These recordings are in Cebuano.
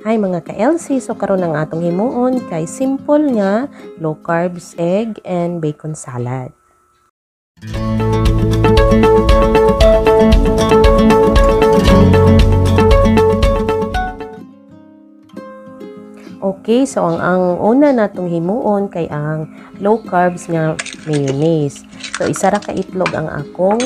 Hi mga ka-LC, so karon ang atong himuon kay simple nga low carbs egg and bacon salad. Okay, so ang una natong himuon kay ang low carbs nga mayonnaise. So isa ra ka itlog ang akong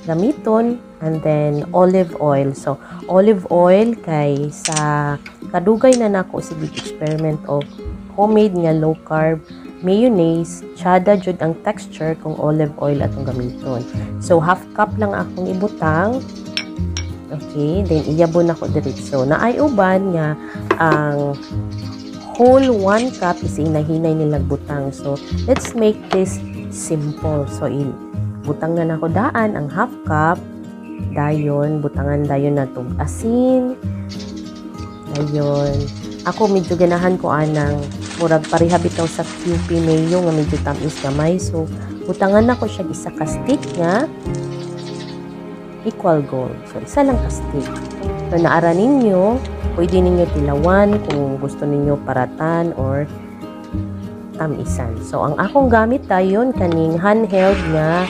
gamiton and then olive oil. So olive oil kay sa kadugay na nako sige experiment og homemade nga low carb mayonnaise, tsada jud ang texture kung olive oil atong gamiton. So half cup lang akong ibutang. Okay, then iyabon ako diretso. Naay uban nga ang whole 1 cup is inahinay nilang butang. So let's make this simple. So butang na nako daan ang half cup. Dayon butangan dayon natong asin. Dayon ako medyo ganahan ko anang murag pareha bitaw sa QP mayo nga medyo tamis gamay. So butangan nako siya isa ka stick nga equal gold. So isa lang ka stick. So naara ninyo, pwede ninyo tilawan kung gusto ninyo paratan or tamisan. So ang akong gamit dayon kaning handheld nga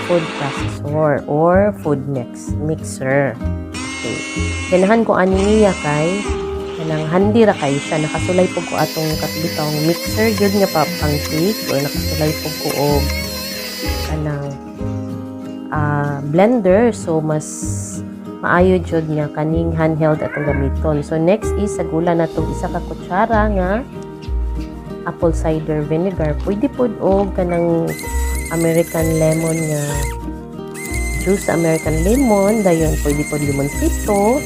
food processor or food mixer. Okay. Ganahan ko ani niya kay kanang handy ra kay siya, nakasulay pug ko atong katbitong mixer gyud nga pa pang cake or nakasulay pug ko og kanang blender. So mas maayo jud nga kaning handheld atong gamiton. So next is sagula natong isa ka kutsara nga apple cider vinegar. Pwede pud og kanang American lemon nga juice, American lemon, dayon pwede pod limonsito.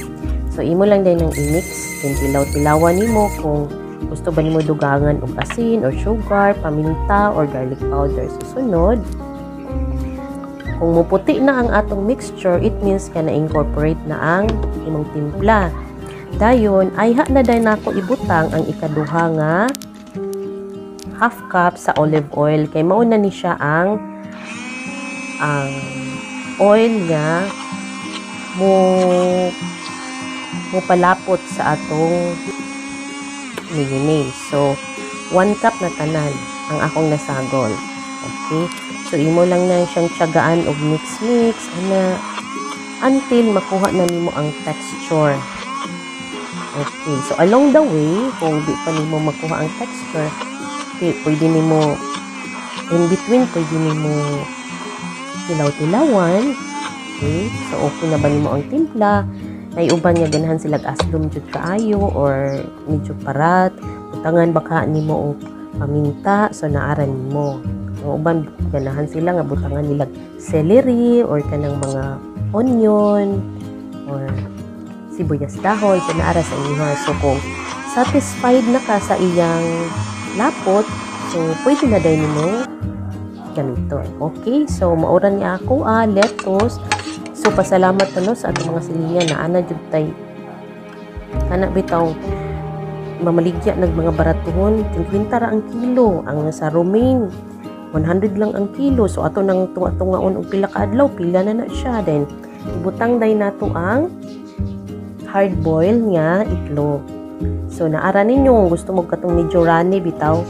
So imo lang din ang i-mix, then tilaw-tilawan nimo kung gusto ba nimo dugangan og asin or sugar, paminta or garlic powder. So sunod, kung muputi na ang atong mixture, it means ka na-incorporate na ang imong timpla. Dayon ayha na day nako ibutang ang ikaduha nga half cup sa olive oil kay mao na ni siya ang oil nga mo palapot sa atong mayonnaise. So 1 cup na tanan ang akong nasagol. Okay, so imo lang na siyang tiyagaan og mix mix ana until makuha na nimo ang texture. Okay, so along the way kung di pa nimo makuha ang texture, pwede nimo in between, pwede nimo tilaw-tilawan. Okay, so okay na ba nimo ang timpla? Naiuban nga ganahan sila aslom jud kaayo or medyo parat, butangan baka nimo og paminta, so naara nimo. Ang uban ganahan sila nga butangan nila celery or kanang mga onion or sibuyas dahon, so naara sa inyo. So kung satisfied na ka sa iyang lapot, so pwede na din nimo gamiton. Okay, so maura ni ako lettuce. So pasalamat no sa atong mga silingan na ana jud tay kana bitaw mamaligya nag mga baratuhon, 50 ra ang kilo, ang sa romaine 100 lang ang kilo. So ato nang tunga-tungaon og pila ka adlaw, pila na na siya. Then ibutang day nato ang hard boil nga itlog. So naara ninyo kung gusto mo katong medyo runny bitaw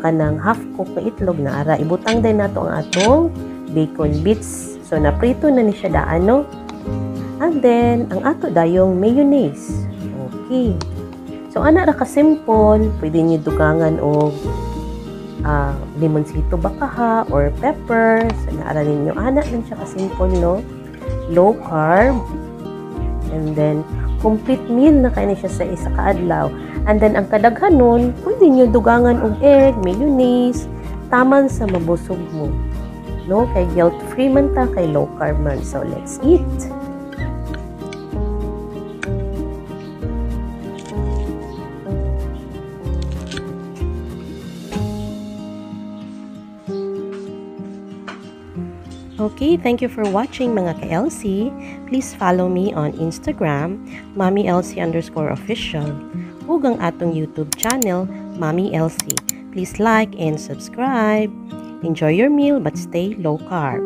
kanang half cook na itlog, naara ibutang din nato ang atong bacon bits. So naprito na ni siya daan no. And then ang ato dayong mayonnaise. Okay. So ana ra ka simple, pwede niyo dugangan og limonsito baka ha or pepper. So naara ninyo ana lang siya ka simple no. Low carb and then complete meal na kay ni siya sa isa ka adlaw. And then ang kadaghan nun, pwede niyo dugangan og egg, mayonnaise, taman sa mabusog mo. No, kay guilt free man ta, kay low carb man. So let's eat. Okay, thank you for watching mga ka-LC. Please follow me on Instagram, MommyElsie_official, ug ang atong YouTube channel, Mommy Elsie. Please like and subscribe. Enjoy your meal but stay low carb.